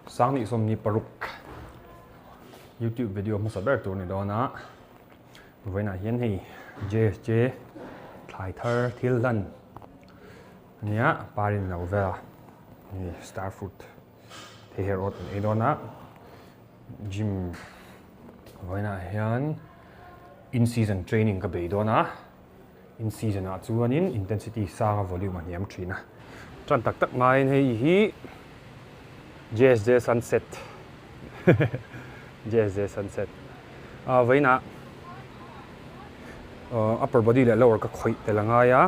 Sangni sawmni paruk YouTube video hmasa ber tur ni dawn a vawiinah hian hei JSJ thlai thar thil hlan ania parin lo vel a hei star fruit thei her awt an ei dawn a gym vawiinah hian in season training ka bei dawn a. In season ah chuanin intensity sang a volume a hniam thin a. Tan tak tak ngaiin hei hi JSJ Sunset JSJ Sunset ah vawiinah upper body leh lower ka khawih tel a ngai a.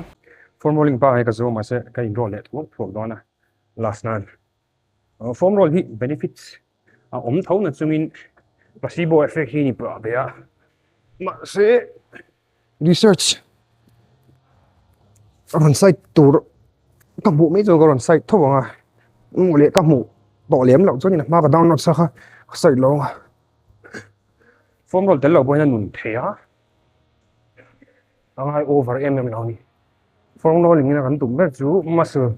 Foam rolling bak hi ka zo mahse ka in roll leh thuak thuak dawn a last nan. Foam roll hi benefits a awm tho na chungin placebo effect hi ni pah ve a mahse research a rawn site tur ka hmuh mai chuan ka rawn site tho ang a hmuh leh ka hmuh tawh lem loh chuan in a hma ka download sa kha ka site lo ang a foam roll tel loh pawhin a nun thei a a ngai over em em lo a ni foam rolling in a kan tum ber chu muscle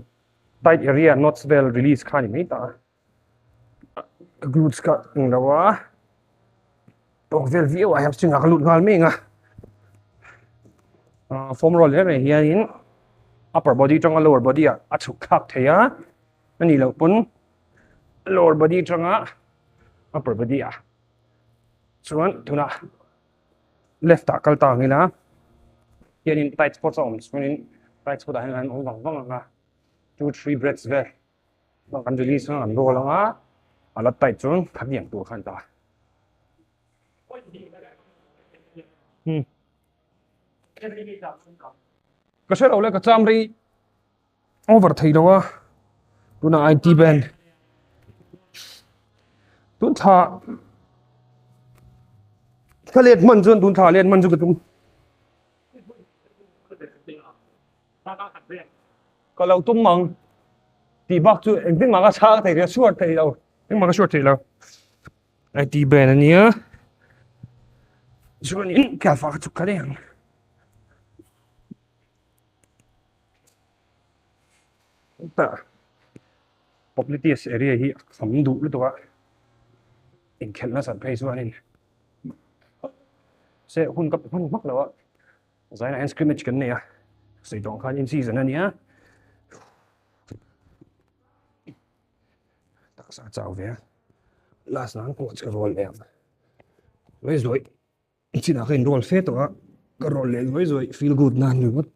tight area knots vel release kha a ni mai ta a. Ka glutes ka eng lo a tawk vel viau a hamstring ah ka lut nghal mek a ah foam roll reng reng hianin upper body atanga lower body ah a chhuk thlak thei a a nih loh pawn lower body atanga upper body ah chuan tunah left ah kal ta ang ila hianin tight spot a awm chuanin tight spot ah hian an awm vang vang ang a 2 3 breaths vel. Kan release kha kan roll anga a la tight chuan khat lian tur khan ta. Hmm. Ka hre lo le ka cham rei over thei lo a tuna IT band tun thla ka let man chuan tun thla let man chu ka tum Ka lo tum ang tih bak chu engtin mah ka chhang thei lo, chhuat thei lo, engmah ka chhuat thei lo. IT band a nia chuanin kelfah ka chuk kha daih ang. Tah popliteus area hi a kham duh lutuk a, inkhelh nasat phei chuanin se hun ka pe hman hmak lo a. Zainah hian scrimmage kan nei a, sawi tawh ang khan in season a nia. Taksa chau ve a, last nan coach ka roll leh ang. Zuai zuai, chinah ka in roll fe tawh a, ka roll leh zuai zuai feel good nan ringawt.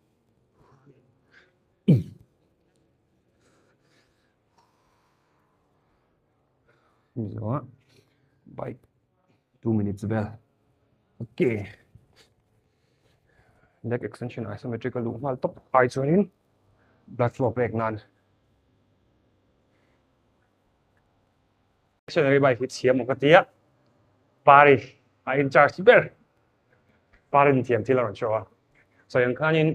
Bike 2 minutes vel. Okay. Leg extension isometric a luh nghal tawp ai chuanin blood flow pek nan Stationary bike hi chhiam awm ka ti a, Pari a in charge ber Parin thiam thil a rawn show a, sawi ang khanin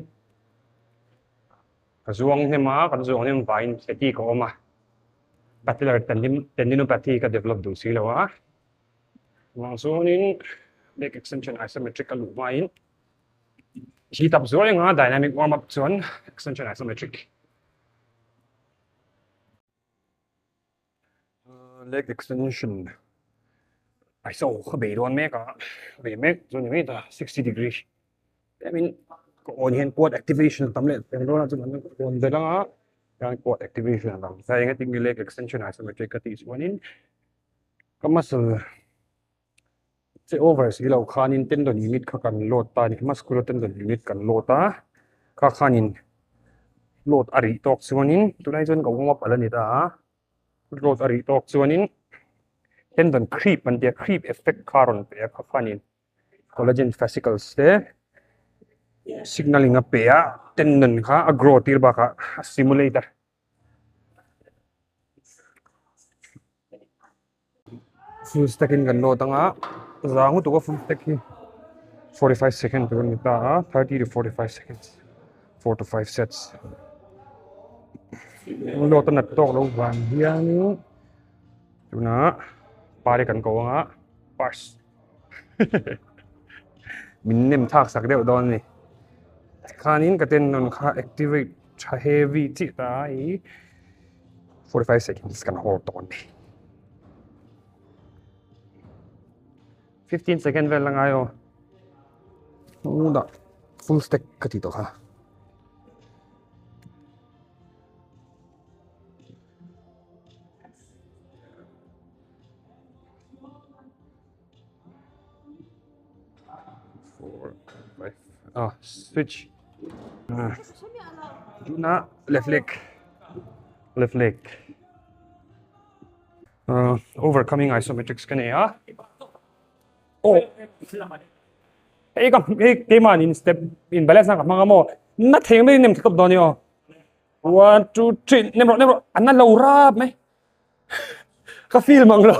ka zuang hnem a, kan zuang hnem vaiin fatigue a awm a, patellar tendinopathy ka develop duh si lo a. Vang chuanin leg extension isometric a luh hmain heat up zual anga dynamic warm up chuan extension isometric. Leg extension iso kha bei dawn mek a, bei mek chu ni mai ta 60 degree. Tlemin ka awn hian quad activation a tam leh tel dawn a chuan ka awn belh anga hian quad activation a tam. Hei engatinge leg extension isometric ka tih chuanin Ka muscle che over si lo khanin tendon unit kha kan load ta a ni, muscular tendon unit kan load a, kha khanin load a rih tawk chuanin tunah hi chuan ka warm up ala ni ta a, load a rih tawk chuanin tendon creep an tia creep effect kha a rawn pe a kha khanin collagen fascicles te signaling a pe a tendon kha a grow tir bakah a simulate a. Full stack in kan load anga zang lutuk a full stack hi 45 second tur a ni ta a 30 to 45 seconds 4 to 5 sets load a nat tawk loh vang hianin tunah pari kan ko anga pars min nem thlak sak deuh dawn a ni tikhanin ka tendon kha activate tha heavy chiah ta i 45 seconds kan hold dawn a ni. 15 second vel la ngai aw. Dah full stack ka ti tawh kha. Four, five. Ah, switch. Ah. Na left leg. Left leg. Uh, overcoming isometrics ka nei a. Oh. Hei ka hei keimah in step in balance na ka hmang a maw. Na theng mai nem thakap dawn ni aw. One, two, three. Nem rawh, nem rawh. An na lo rap mai. Ka feel mang lo.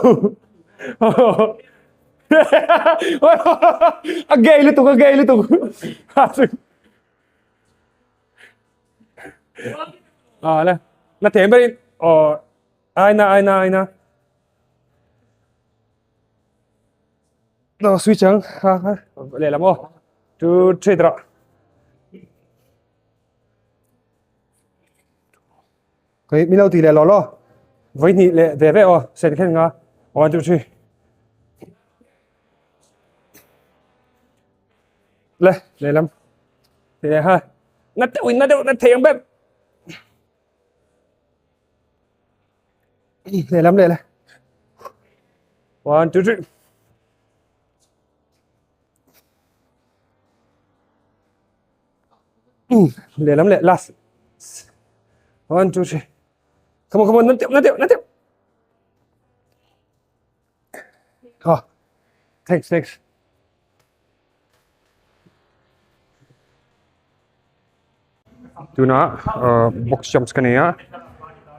A gay lutuk, a gay lutuk. Ah, le. Na them berin. Oh, ai na, ai na, ai na. No, switch ang. Ha, ha. Lehlam aw. Two, three, draw. Kei min lo ti leh law law. Vawi hnih leh ve ve aw sen khen nga. One, two, three. Le, lehlam. Ti leh ha. Na deuh in na deuh na thei ang ber. Lehlam leh le. One, two, three. Lehlam leh last. One, two, three. Come on, come on, na deuh, na deuh, na deuh. Oh, thanks, thanks. Tuna box jumps ka nei a,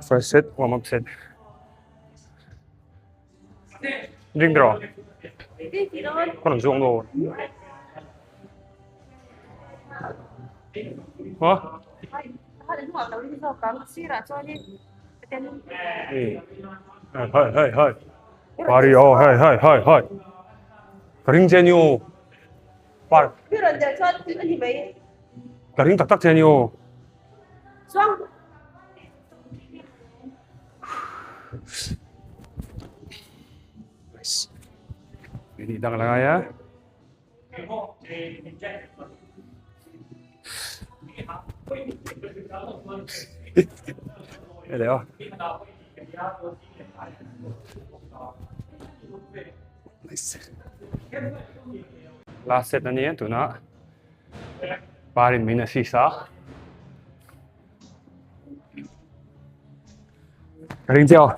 first set, warm up set. Ring draw. Ka rawn zuang dawn. Huh? Hey, hey, hey. Pari oh, hey, hey, hey, hey. Ka ring che ni o. Par. Ka ring tak tak che ni o. Nice. Ini dang la ngai a. Ele o. Nice. Last set ani a tuna parin min assist a. Ka ring chiao.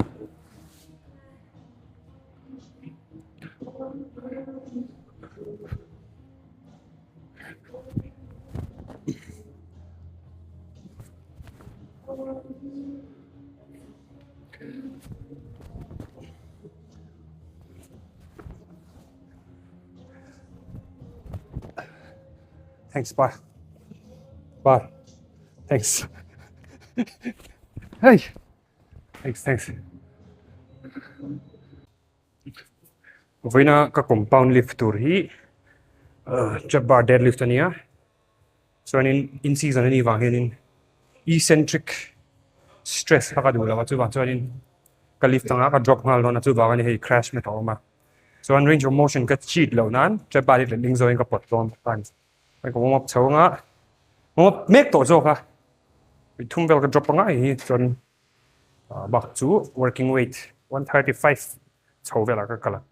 Thanks, bye. Bye. Thanks. Hey. Thanks, thanks. Vawiina ka compound lift tur hi trap bar deadlift a nia. Chuanin in season a nih vang hianin eccentric stress kha ka duh lo a, chuvang chuanin ka lift anga ka drop nghal dawn a, chuvang a ni hei crash mat a awm a. Chuan range of motion ka cheat loh nan trap bar hi letling zawhin ka pawt dawn bawk a ni. Ka warm up chho anga warm up mek tawh zawk a, thum vel ka drop anga hei hi chuan bak chu working weight 135 chho velah ka kal ang.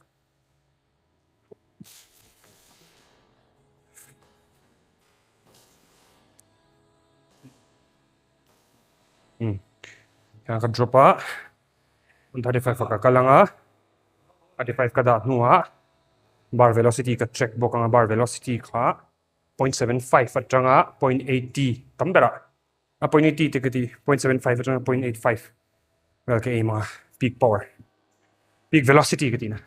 Ka drop a 135 ah ka kal anga 35 ka dah hnuah bar velocity ka check bawk anga bar velocity kha 0.75 atanga 0.80 tam berah a 0.80 te ka ti 0.75 atanga 0.85 vel ka aim anga peak power peak velocity ka ti na.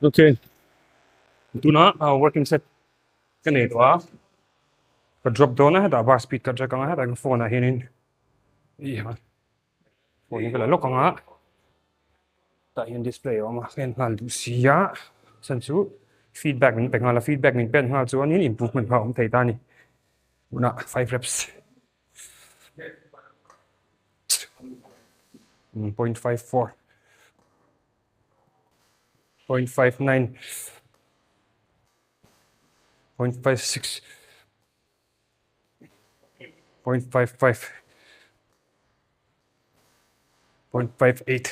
Okay tuna working set ka nei tawh a ka drop dawn a hetah bar speed ka check anga hetah ka phone ah hianin ih phone hi ka la lawk anga tah hian display a awm a ka en nghal duh si a chhan chu feedback min pe nghal a feedback min pek nghal chuanin improvement kha a awm thei ta a ni tunah five reps 0.54. 0.59 0.56 0.55 0.58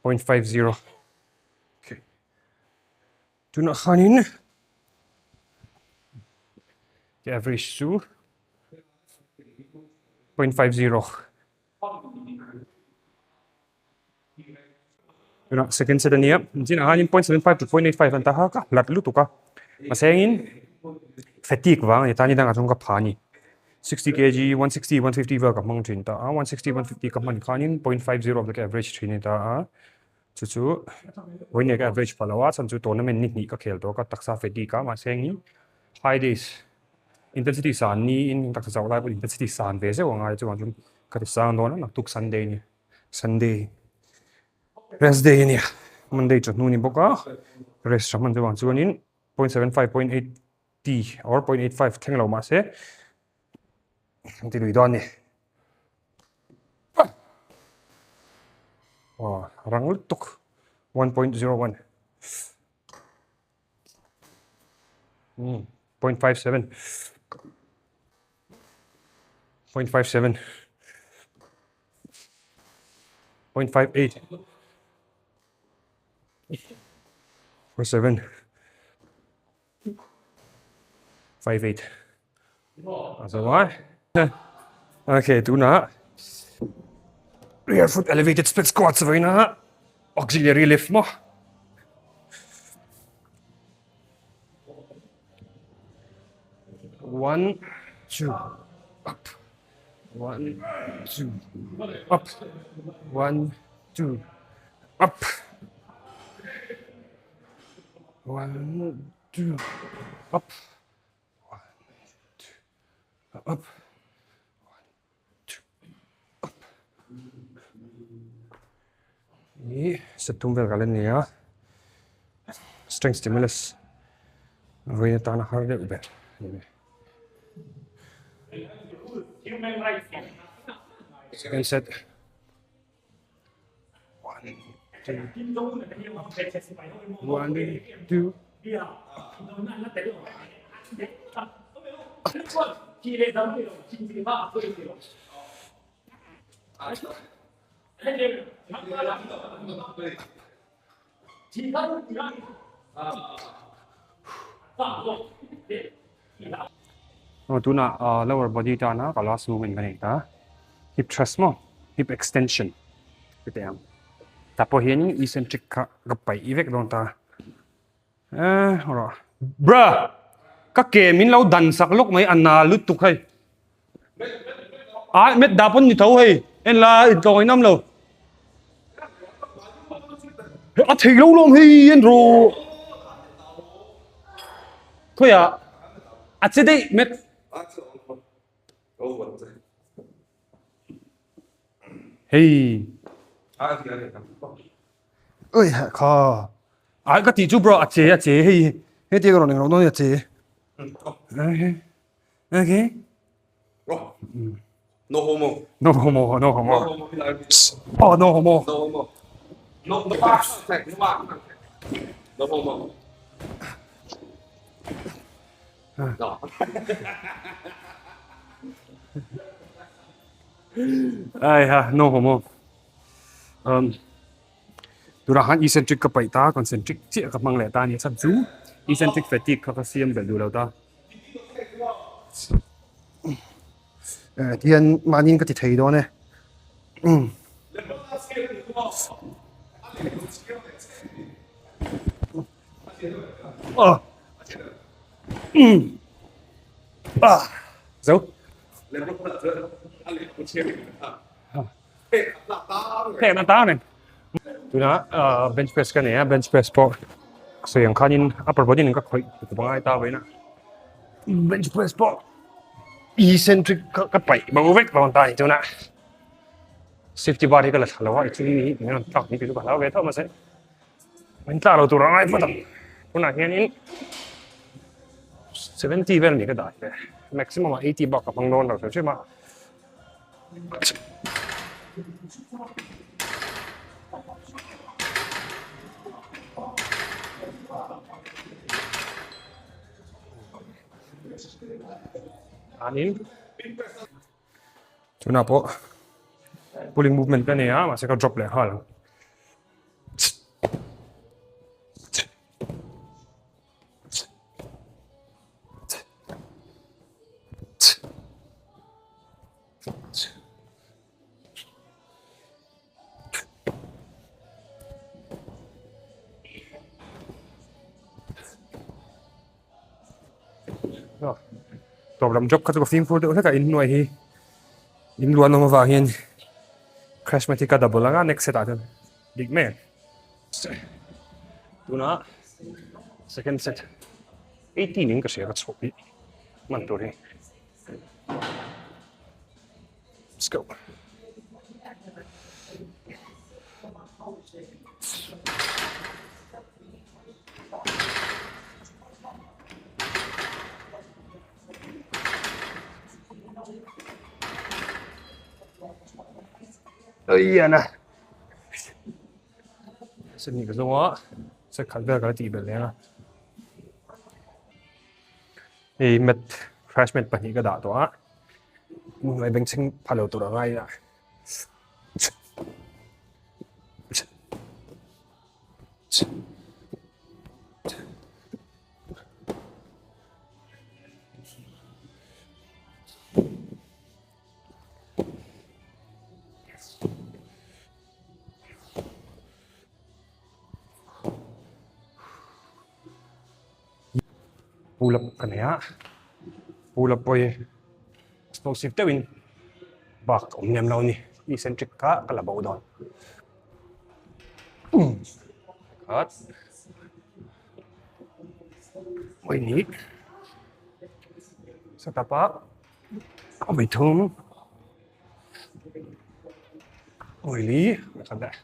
0.50 okay tunah khanin the average chu 0.50 Tunah second set a nia chinah hianin 0.75 to 0.85 an ta hak a hlat lutuk a mahsengin fatigue vang a ni ta ni dangah chuan ka pha a ni 60 kg 160 150 vel ka hmang thin ta a 160 150 ka hman khanin 0.50 vel ka average thin a ni ta a chu chu vawiin ka average pha lo a chhan chu tournament ni hnih ka khel tawh a ka taksa fatigue a mahsengin high days intensity san niin taksa chauh lai pawh intensity san ve zeuh a ngai chuan chuan ka ti sang dawn a naktuk Sunday a ni. Sunday rest day a nia Monday chawhnu a ni bawk a rest tha hman chu vang chuanin 0.75 0.80 or 0.85 thleng lo mahse an ti lui dawn a ni aw rang lutuk 1.01 0.57 0.57 0.58 47 58 a zo a okay tunah rear foot elevated split squats vawiin a auxiliary lift maw One, two, up. One, two, up. One, two, up. One, two, up. One, two, up. One, two, up. Ih, set tum vel ka la ni a. Strength stimulus vawiin atana har deuh ber a ni mai. Second set. One, two, one, two. Aw tunah ah lower body tana ka last movement ka nei ta hip thrust maw hip extension ka ti ang tah pawh hianin eccentric kha ka paih vek dawn ta eh rawh bra ka ke min lo dan sak lawk mai a na lutuk hei ah met dah pawn ni tho hei en la intlawng in awm lo a thei lo lawm hei en rawh khawiah a che daih met hei oi ha kha ai ka tih chu bro a che a che hei heti ka rawn englo dawn a che okay okay No homo. No homo, no homo. Oh, no homo. No homo. No, no, no homo. No. Ai ha, no homo. Um, Tunah khan eccentric ka paih ta, concentric chiah ka hmang leh ta a ni. Chhan chu eccentric fatigue kha ka siam belh duh lo ta. Eh, tihian mahniin ka ti thei dawn e. Um. Oh. Um. Ah. Zo. Heng a ta nen tuna bench press ka nei a bench press pawh sawi ang khanin upper body nen ka khawih ka pangai ta vawiin a bench press pawh eccentric kha ka paih bo vek dawn ta a ni tuna safety bar hi ka la thla lo a i chumi hi min rawn tlak ni tih chu ka hlau ve tawh mahse min tlak lo tur a ngai phawt ang tunah hianin 70 vel a ni ka dah hi le maximum ah 80 bak ka hmang dawn lo hrim hrim a. Anin tunah pawh pulling movement ka nei a mahse ka drop leh nghal ang. Tawp lam job kha chu ka fimkhur deuh hlek a inhnuai hi in luan awm avang hian crash mai hi ka double anga next set ah chuan dik mai ang tunah second set 18 in ka hria ka chhuah hi hman tur hi Let's go. Ui ana. Set ni ka zo a. Set khat vel ka la tih belh leng a. Hei mat crash mat pahnih ka dah tawh a hnuai bengchheng pha lo tur a ngai a. Pull up ka nei a, pull up pawh hi explosive deuhin bak awm lem lo a ni, eccentric kha ka la bo dawn. Khat pawihnih setup a pawithum pawili khat leh.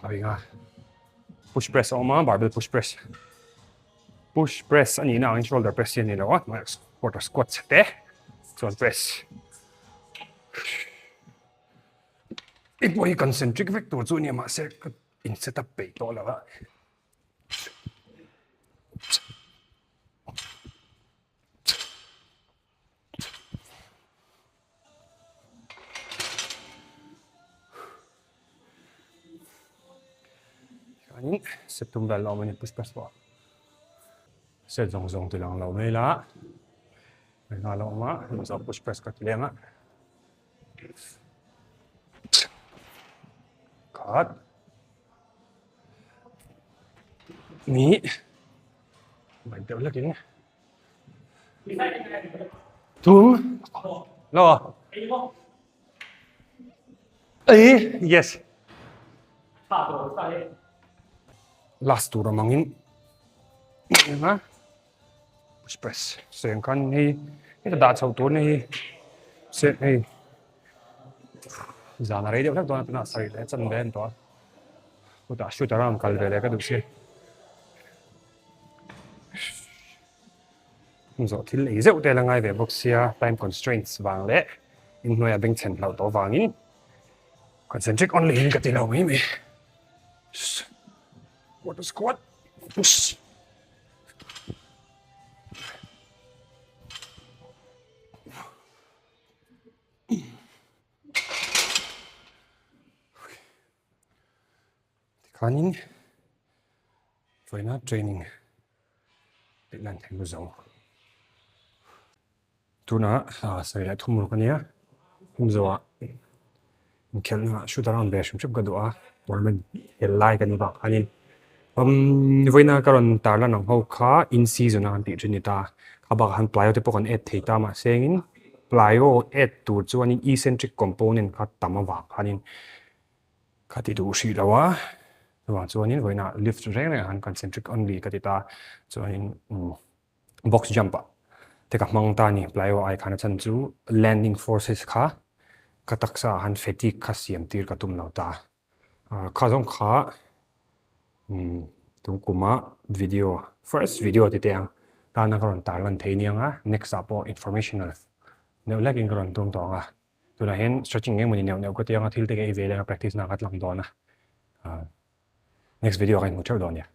A ring a push press a awm a barbell push press push press a nihna angin shoulder press hi a ni lo a hnuaiah quarter squat te chuan press hei pawh hi concentric vek tur chu a nia mahse ka in set up peih tawh lo a. Chuanin set tum vel a awm a ni push press pawh set zawng zawng ti lang lo mai la engah a awm a hemi zawh push press ka ti leng a khat ni ban deuh hlakin. Tum. Lo. Ei, yes. Last tur amangin. Nga. Push press. Seng khan hei. Hei ta dah chho tur ni hi. Se hei. Zan a rei deuh hlek dawn a tunah sarih leh chan ve an tawh a. Chutah shoot around kal ve leh ka duh si. Zawh thil ei zeuh te la ngai ve bawk sia time constraints vang leh inhnuaia bengchhen hlauh tawh vangin concentric only in ka ti lo mai mai. Quarter squat push. Tikhanin vawiina training tih lan theih zo. Tunah sawi leh thum ruk a nia, hmun zawhah inkhelhna shoot around ve hrim hrim ka duh a, tournament hel lai ka ni bak khanin vawiina ka rawn tar lan ang ho kha in season a kan tih thin ni ta, kha bakah khan plyo te pawh kan add thei ta mahse engin plyo add tur chuanin eccentric component kha tam avang khanin Ka ti duh hrih lo a, chuvang chuanin vawiinah lift reng reng ah khan concentric only ka ti ta, chuanin box jump ah te ka hmang ta a ni, plyo ai khan a chhan chu landing forces kha ka taksa ah khan fatigue kha siam tir ka tum lo ta, kha zawng kha tun kuma video first video ti teh ang tana ka rawn tarlan thei aniang a, next ah pawh informational deuh hlekin ka rawn tum tawh ang a. Tunah hian stretching eng emawni neuh neuh ka ti anga thil te ka ei ve leh a practice na ka tlang dawn a. Next video ah ka inhmu theuh dawn nia.